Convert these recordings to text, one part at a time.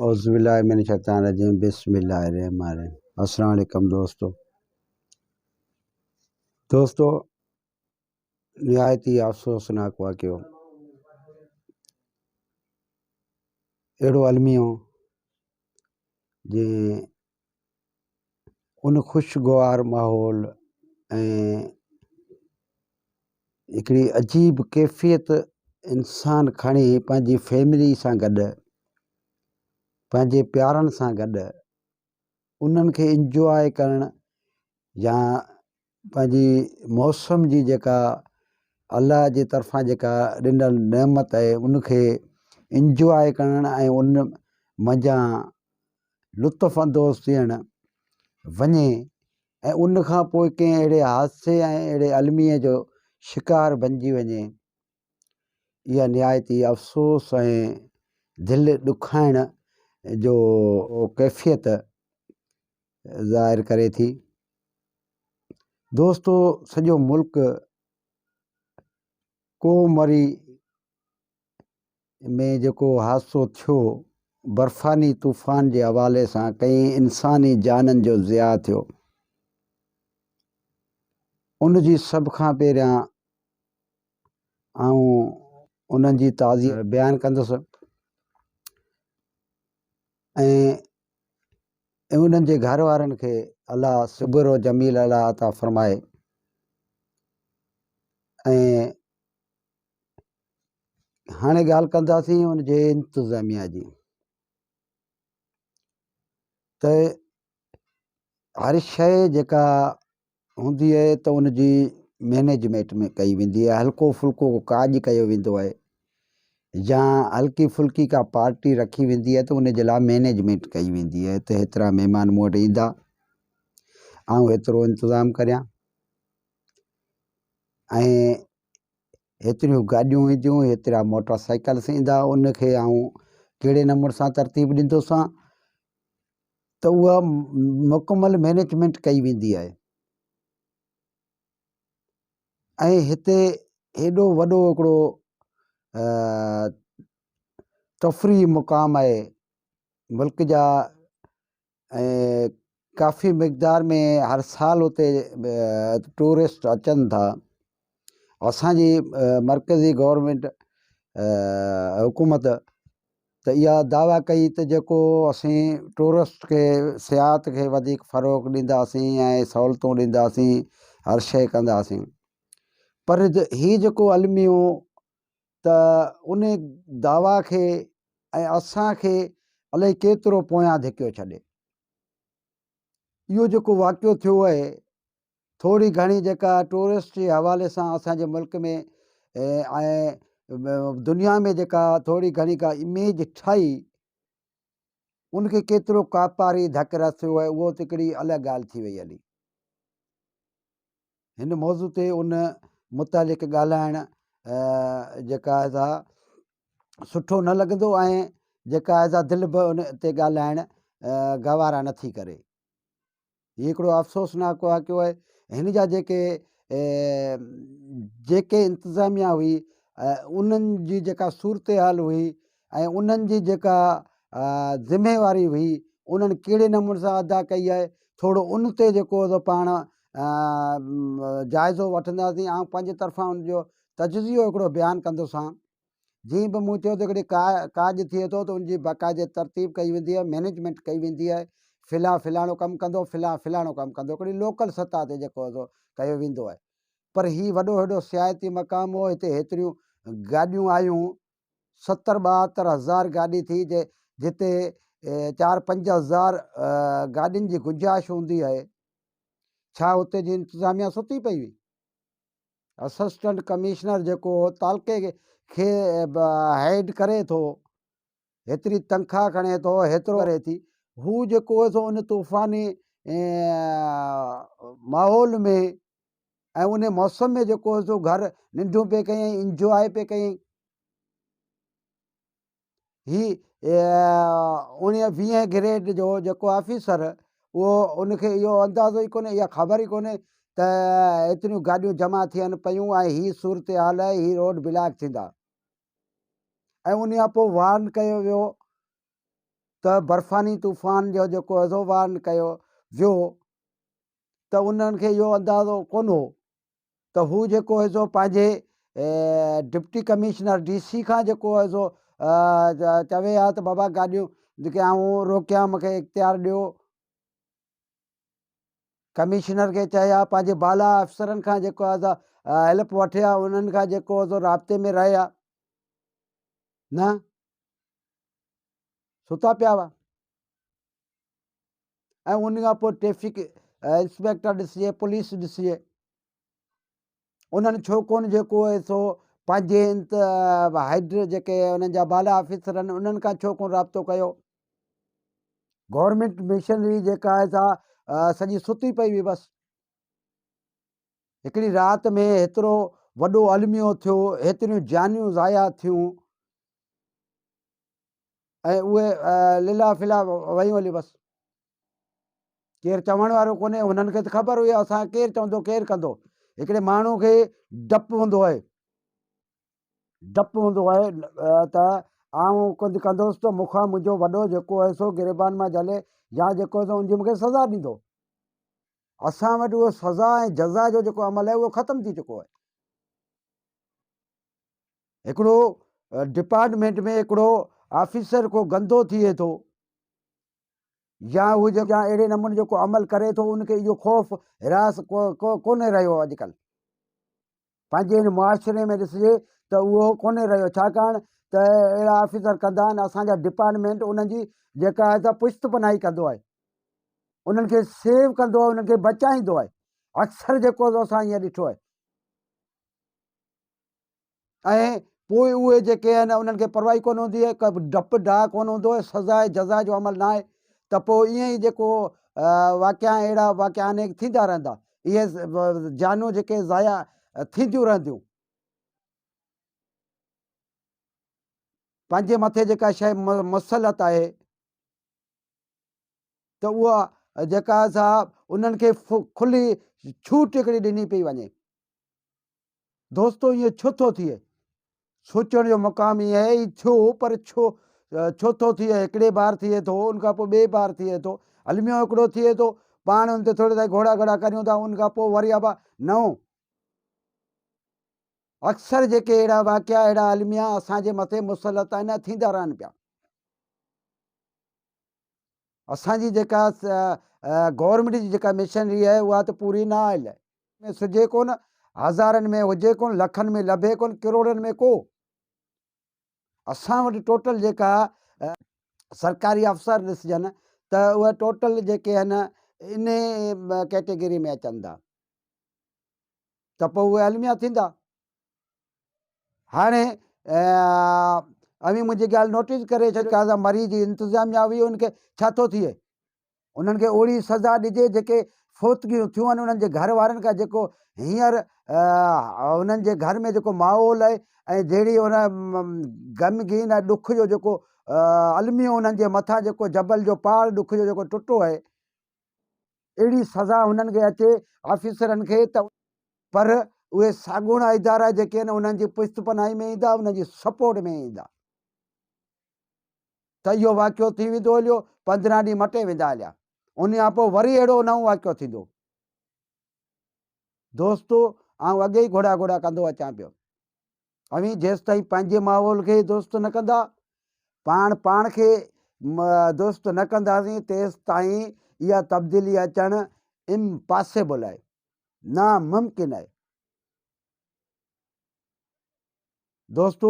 اعوذ بالله من الشيطان الرجيم بسم الله الرحمن الرحيم السلام عليڪم دوستو دوستو نهايت ئي افسوسناڪ واقعو اهڙو الميو جنهن ان خوشگوار ماحول ۽ هڪڙي عجيب ڪيفيت انسان کڻي پنهنجي فيملي سان گڏ پنهنجي پيارن سان گڏ انهن کي انجواء ڪرڻ يا پنهنجي موسم جي جيڪا الله جي طرفان جيڪا ڏنل نعمت آهي ان کي انجواء ڪرڻ ۽ ان منجهان لطف اندوز ٿيڻ وڃي ۽ ان کان پوء ڪنهن اهڙي حادثي ۽ اهڙي الميي جو شڪار بنجي وڃي اها نهايت ئي افسوس ۽ دل ڏکائڻ جو ڪيفيت ظاهر ڪري ٿي. دوستو سڄو ملڪ ڪوهه مري ۾ جيڪو حادثو ٿيو، برفاني طوفان جي حوالي سان ڪئين انساني جانن جو ضياع ٿيو، ان جي سڀ کان پهريان آئون انهن جي تعزيت بيان ڪندس ۽ انهن جي گهر وارن کي الله صبر و جميل الله عطا فرمائي ۽ هاڻي ڳالهه ڪنداسين ان جي انتظاميا جي ته هر شيء جيڪا هوندي آهي ته ان جي مينيجمينٽ ۾ ڪئي ويندي آهي هلڪو ڦلڪو ڪاڄ ڪيو ويندو آهي يا هلڪي ڦلڪي ڪا پارٽي رکي ويندي آهي ته ان جي لاء مينيجمينٽ ڪئي ويندي آهي ته هيترا مهمان مون وٽ ايندا آئون هيترو انتظام ڪريان ۽ هيتريون گاڏيون اينديون هيترا موٽر سائيڪلس ايندا ان کي آئون ڪهڙي نموني سان ترتيب ڏيندوسان ته اها مڪمل مئنيجمينٽ ڪئي ويندي آهي ۽ هتي هيڏو وڏو هڪڙو تفريحي مقام آهي ملڪ جا ۽ ڪافي مقدار ۾ هر سال اتي ٽوئرسٽ اچن ٿا اسانجي مرڪزي گورنمينٽ حڪومت ته اها دعويٰ ڪئي ته جيڪو اسين ٽوئرسٽ کي سياحت کي وڌيڪ فروغ ڏينداسين ۽ سهولتون ڏينداسين هر شيء ڪنداسين پر هي جيڪو الميو ته ان دعويٰ کي ۽ اسان کي الائي ڪيترو پويان ڌڪيو ڇڏي. اهو جيڪو واقعو ٿيو آهي ٿوري گهڻي جيڪا ٽوئرسٽ جي حوالي سان اسان جي ملڪ ۾ ۽ دنيا ۾ جيڪا ٿوري گهڻي ڪا اميج ٺاهي ان کي ڪيترو ڪاپاري ڌڪ رسيو آهي اهو ته هڪڙي الڳ ڳالهه ٿي وئي هلي. هن موضوع تي ان متعلق ڳالهائڻ جيڪا آهي سا سٺو نه لڳندو ۽ جيڪا آهي سا دل به ان تي ڳالهائڻ گوارا نٿي ڪري. هي هڪڙو افسوسناڪ واقعو آهي. هن جا جيڪي جيڪي انتظاميا هئي انهن جي جيڪا صورتحال هئي ۽ انهن جي جيڪا ذميواري هئي انهن ڪهڙي نموني سان ادا ڪئي آهي ٿورو ان تي جيڪو سو پاڻ جائزو وٺنداسين آئون پنهنجي طرفان ان جو تجزيو هڪڙو بيان ڪندوسان جيئن به مون چيو ته هڪڙي ڪا ڪاڄ ٿئي ٿو ته ان جي باقاعدي ترتيب ڪئي ويندي آهي مينيجمينٽ ڪئي ويندي آهي فلاں فلاڻو ڪم ڪندو فلاں فلاڻو ڪم ڪندو هڪڙي لوڪل سطح تي جيڪو سو ڪيو ويندو آهي پر هي وڏو هيڏو سياحتي مقام هو هتي هيتريون گاڏيون آيون ستر 72 هزار گاڏي ٿي جتي چار پنج هزار گاڏين جي گنجائش هوندي آهي ڇا اتي جي انتظاميا ستي پئي هئي اسسٽنٽ ڪمشنر جيڪو تعلقي کي هيڊ ڪري ٿو هيتري تنخواهه کڻي ٿو هيترو ڪري ٿي هو جيڪو سو ان طوفاني ماحول ۾ ۽ ان موسم ۾ جيڪو سو گهر ننڊون پئي ڪيائين انجواء پئي ڪيائين هي اوڻيهه ويهين گريڊ جو جيڪو آفيسر اهو ان کي اهو اندازو ئي ڪونهي اها خبر ئي ڪونهي ته ايتريون گاڏيون جمع ٿين پيون ۽ هي صورتحال آهي هي روڊ بلاڪ ٿيندا ۽ ان کان پوء وارن ڪيو ويو. ته برفاني طوفان جو جيڪو آهي سو وارن ڪيو ويو ته انهن کي اهو اندازو ڪونه هو ته هو جيڪو آهي سو پنهنجي ڊپٽي ڪمشنر ڊي سي کان جيڪو آهي سو چوي ها ته بابا گاڏيون جيڪي آئون روڪيان مونکي اختيار ڏيو ڪمشنر کي چئي ها پنهنجي بالا افسرن کان جيڪو آهي سو هيلپ وٺي ها انهن کان جيڪو آهي سو رابطي ۾ رهي ها نه ستا پيا هئا ۽ ان کان پوء ٽريفڪ انسپيڪٽر ڏسجي پوليس ڏسجي انهن ڇو ڪون جيڪو آهي سو پنهنجي هيڊ جيڪي انهن جا بالا آفيسر آهن انهن کان ڇو ڪون رابطو ڪيو گورنمينٽ مشنري جيڪا آهي سا سڄي ستي پئي هئي بس هڪڙي رات ۾ هيترو وڏو الميو ٿيو هيتريون جانيون ضايع ٿيون ۽ اهي للا فلا ويون هليون بس ڪير چوڻ وارو ڪونهي هنن کي ته خبر هئي اسان ڪير چوندو ڪير ڪندو هڪڙي ماڻهو کي ڊپ هوندو آهي ڊپ هوندو آهي ته آئون ڪجهه ڪندوس ته مون کان منهنجو وڏو جيڪو آهي سو گريبان مان جهلي يا جيڪو آهي سو ان جي مونکي سزا ڏيندو اسان وٽ اهو سزا ۽ جزا جو جيڪو عمل آهي اهو ختم ٿي چڪو آهي هڪڙو ڊپارٽمينٽ ۾ هڪڙو آفيسر ڪو گندو ٿئي ٿو يا هو جيڪا اهڙي نموني جو ڪو عمل ڪري ٿو ان کي اهو خوف حراس ڪونهي رهيو اڄڪلهه پنهنجي هن معاشري ۾ ڏسجي ته اهو ڪونهي رهيو ڇاڪاڻ ته اهڙا آفيسر ڪندا آهن اسانجا ڊپارٽمينٽ انهن جي جيڪا آهي ته پشت پناهي ڪندو آهي انهن کي سيو ڪندو آهي انهن کي بچائيندو آهي اڪثر جيڪو اسان ائين ڏٺو آهي ۽ پوء اهي جيڪي آهن انهن کي پرواهه ئي ڪونه هوندي آهي ڪو ڊپ ڊاء ڪونه هوندو آهي سزا ۽ جزا جو عمل نه آهي ته پوء ائين ئي جيڪو واقعا اهڙا واقعا انيڪ ٿيندا رهندا اهي جانون جيڪي ضايع ٿينديون رهنديون پنهنجي مٿي جيڪا شيء مسلط آهي ته اها جيڪا سا انهن کي کلي ڇوٽ هڪڙي ڏني پئي وڃي دوستو ائين ڇو ٿو ٿئي؟ سوچڻ جو مقام ائين آهي هي ٿيو پر ڇو ڇو ٿو ٿئي هڪڙي بار ٿئي ٿو ان کان پوء ٻئي بار ٿئي ٿو الميو هڪڙو ٿئي ٿو پاڻ ان تي ٿوري تائين گهوڙا گهڙا ڪريون ٿا ان کان پوء وري ابا نئون اڪثر جيڪي اهڙا واقعا اهڙا الميا اسان جي مٿي مسلط آهن ٿيندا رهن پيا اسان جي جيڪا گورنمينٽ جي جيڪا مشنري آهي اها ته پوري نه آيل آهي. ۾ سجهي ڪونه، هزارن ۾ هجي ڪونه، لکن ۾ لڀي ڪونه، ڪروڙن ۾ ڪو. اسان وٽ ٽوٽل جيڪا سرڪاري افسر ڏسجن ته اهي ٽوٽل جيڪي آهن انهي ڪيٽيگري ۾ اچن ٿا ته پوء اهي الميا ٿيندا. هاڻي اوهين منهنجي ڳالهه نوٽيس ڪري ڇڏيو ڪا مري جي انتظاميا هئي ان کي ڇا ٿو ٿئي انهن کي اوڙي سزا ڏجي جيڪي فوتگيون ٿيون آهن انهن جي گهر وارن کان جيڪو هينئر انهن جي گهر ۾ جيڪو ماحول آهي ۽ جهڙي ان غمگين ۽ ڏک جو جيڪو الميو انهن جي مٿان جيڪو جبل جو پهاڙ ڏک جو جيڪو ٽٽو آهي اهڙي سزا هنن کي اچي آفيسرن کي ته پر اهي ساڳوڻا ادارا جيڪي آهن انهن جي پشت پناهي ۾ ايندا انهن جي سپورٽ ۾ ايندا ته اهو واقعو ٿي ويندو هليو 15 ڏينهن مٽي ويندا هليا ان کان پوء وري اهڙو نئون واقعو ٿيندو دوستو آئون اڳي ئي گهوڙا گهوڙا ڪندو اچان پيو اوهين جيستائين پنهنجي ماحول کي درست نه ڪندا، پاڻ پاڻ کي درست نه ڪنداسين تيستائين اها تبديلي اچڻ امپاسيبل آهي، ناممڪن آهي. دوستو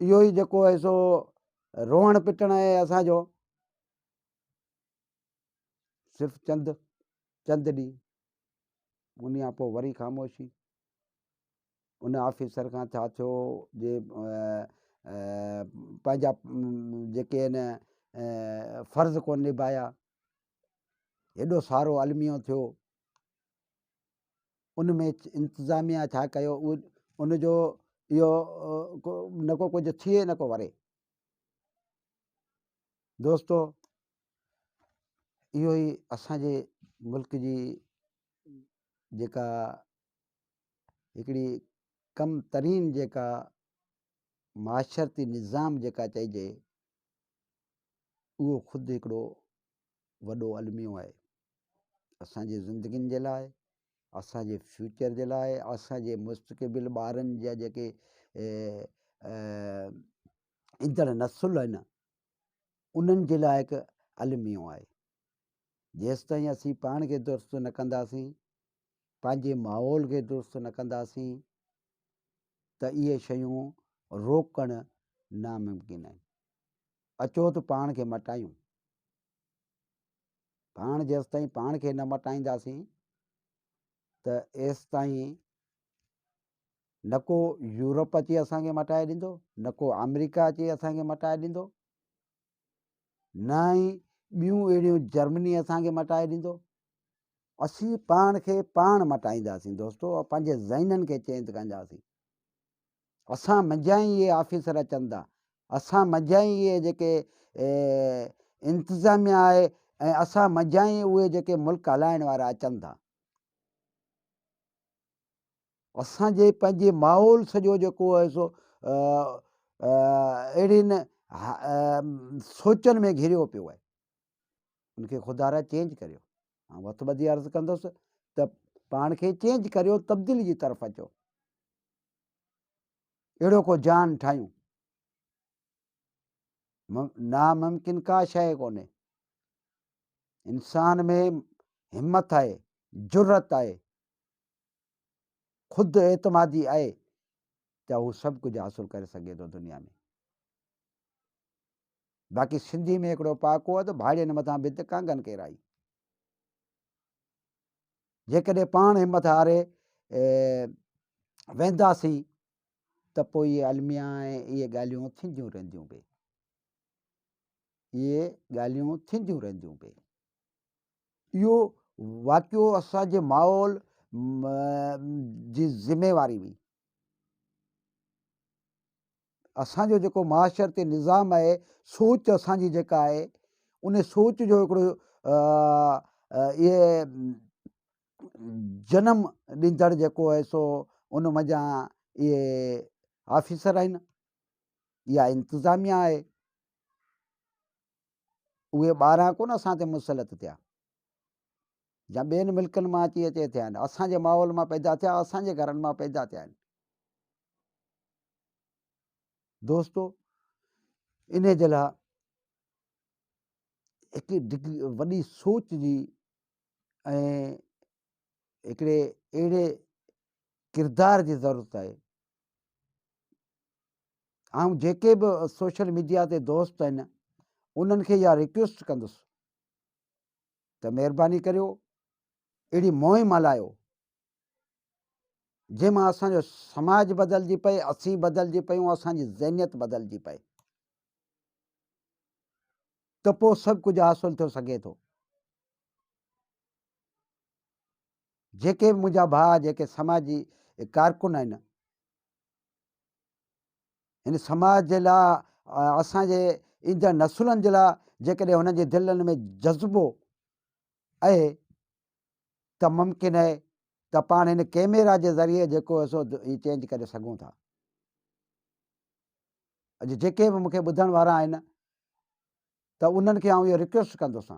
اهو ئي جيڪو آهي سو روئڻ پٽڻ آهي اسان جو صرف چند چند ڏينهن ان کان پوء وري خاموشي. ان آفيسر کان ڇا ٿيو جي پنهنجا جيڪي آهن فرض ڪونه نڀايا هيڏو سارو الميو ٿيو ان ۾ انتظاميا ڇا ڪيو ان جو اهو نه ڪو ڪجهه ٿئي نه ڪو وري دوستو اهو ئي اسانجي ملڪ جي جيڪا هڪڙي ڪم ترين جيڪا معاشرتي نظام جيڪا چئجي اهو خود هڪڙو وڏو الميو آهي اسان جي زندگين جي لاء، اسان جي فيوچر جي لاء، اسان جي مستقبل ٻارن جا جيڪي ايندڙ نسل آهن انهن جي لاء هڪ الميو آهي. جيستائين اسين پاڻ کي درست نه ڪنداسين، پنهنجي ماحول کي درست نه ڪنداسين ته اهي شيون روڪڻ ناممڪن آهن. اچو ته پاڻ کي مٽايون. پاڻ جيستائين پاڻ کي نه مٽائينداسين ته ايستائين نه ڪو يورپ اچي اسان کي مٽائي ڏيندو، نه ڪو آمريڪا اچي اسان کي مٽائي ڏيندو، نه ئي ٻيون اهڙيون جرمني اسان کي مٽائي ڏيندو. اسين پاڻ کي پاڻ مٽائينداسين دوستو، پنهنجي ذهنن کي چينج ڪنداسين. اسان منجهان ئي اهي آفيسر اچن ٿا، اسان منجهان ئي اهي جيڪي انتظاميا آهي ۽ اسان منجهان ئي اهي جيڪي ملڪ هلائڻ وارا اچن ٿا. اسان جي پنهنجي ماحول سڄو جيڪو آهي سو اهڙين سوچن ۾ گهريو پيو آهي. ان کي خدارا چينج ڪريو. آئون هٿ ٻڌي عرض ڪندس ته پاڻ کي چينج ڪريو، تبديلي جي طرف اچو. اهڙو ڪو جان ٺاهيون. ناممڪن ڪا شيء ڪونهي. انسان ۾ همت آهي، جرئت آهي، خود اعتمادي آهي ته هو سڀ ڪجهه حاصل ڪري سگهي ٿو دنيا ۾. باقي سنڌي ۾ هڪڙو پهاڪو آهي ته ڀاڙين مٿان ڀت ڪانگن ڪيرائي. جيڪڏهن پاڻ همٿ هاري وينداسين ته پوء اهي الميا ۽ اهي ڳالهيون ٿينديون رهنديون پئي. اهي ڳالهيون ٿينديون رهنديون پئي. اهو واقعو اسان جي ماحول جي ذميواري هئي. اسان جو جيڪو معاشرتي نظام آهي، سوچ اسان جي جيڪا آهي، ان سوچ جو هڪڙو اهي جنم ڏيندڙ جيڪو آهي سو ان منجهان اهي آفيسر آهن يا انتظاميا آهي، اهي ٻاهران ڪونه اسان تي مسلط ٿيا يا ٻين ملڪن مان اچي اچي ٿيا آهن، اسان جي ماحول مان پيدا ٿيا، اسان جي گهرن مان پيدا ٿيا آهن. دوستو انهي جي لاء هڪ ڊگهي وڏي سوچ جي ۽ هڪڙي اهڙي ڪردار جي ضرورت آهي. آئون جيڪي به سوشل ميڊيا تي دوست آهن انهن کي اها رڪويسٽ ڪندس ته مهرباني ڪريو اهڙي مهم هلايو جنهن مان اسان جو سماج بدلجي پئي، اسين بدلجي پيون، اسان جي ذهنيت بدلجي پئي ته پوء سڀ ڪجهه حاصل ٿيو سگهي ٿو. جيڪي به منهنجا ڀاء جيڪي سماجي ڪارڪن آهن، هن سماج جي لاء اسان جي ايندڙ نسلن جي لاء جيڪڏهن هنن جي دلن ۾ جذبو آهي ته ممڪن آهي ته پاڻ هن ڪيميرا جي ذريعي جيڪو آهي سو هي چينج ڪري سگهون ٿا. اڄ جيڪي به مون کي ٻڌڻ وارا آهن ته انهن کي آئون اهو رڪويسٽ ڪندس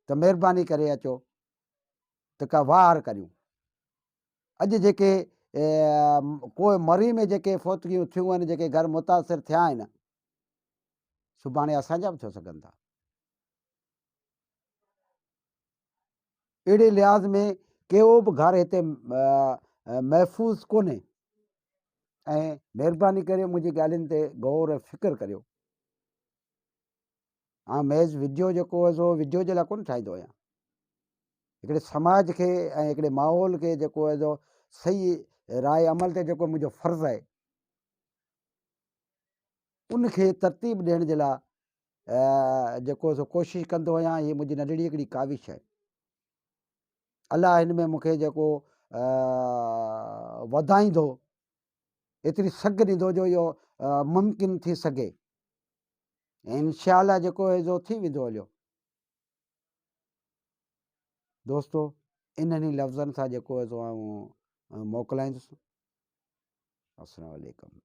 ته مهرباني ڪري اچو ته ڪا واهر ڪريون. اڄ جيڪي ڪوهه مري ۾ جيڪي فوتگيون ٿيون آهن، جيڪي گهر متاثر ٿيا آهن، سڀاڻي اسان جا به ٿيو سگهن ٿا. اهڙي لحاظ ۾ ڪيو به گهر هتي محفوظ ڪونهي ۽ مهرباني ڪري منهنجي ڳالهين تي غور ۽ فڪر ڪريو. آئون محض وڊيو جيڪو هو سو وڊيو جي لاء ڪونه ٺاهيندو آهيان. هڪڙي سماج کي ۽ هڪڙي ماحول کي جيڪو آهي سو صحيح راء عمل تي جيڪو منهنجو فرض آهي ان کي ترتيب ڏيڻ جي لاء جيڪو سو ڪوشش ڪندو آهيان. هي منهنجي ننڍڙي هڪڙي ڪاوش آهي. الله هن ۾ مون کي جيڪو وڌائيندو، ايتري سگهه ڏيندو جو اهو ممڪن ٿي سگهي ۽ انشاء الله جيڪو آهي سو ٿي ويندو هليو. دوستو انهن ئي لفظن سان جيڪو آهي سو آئون موڪلائيندس. السلام عليڪم.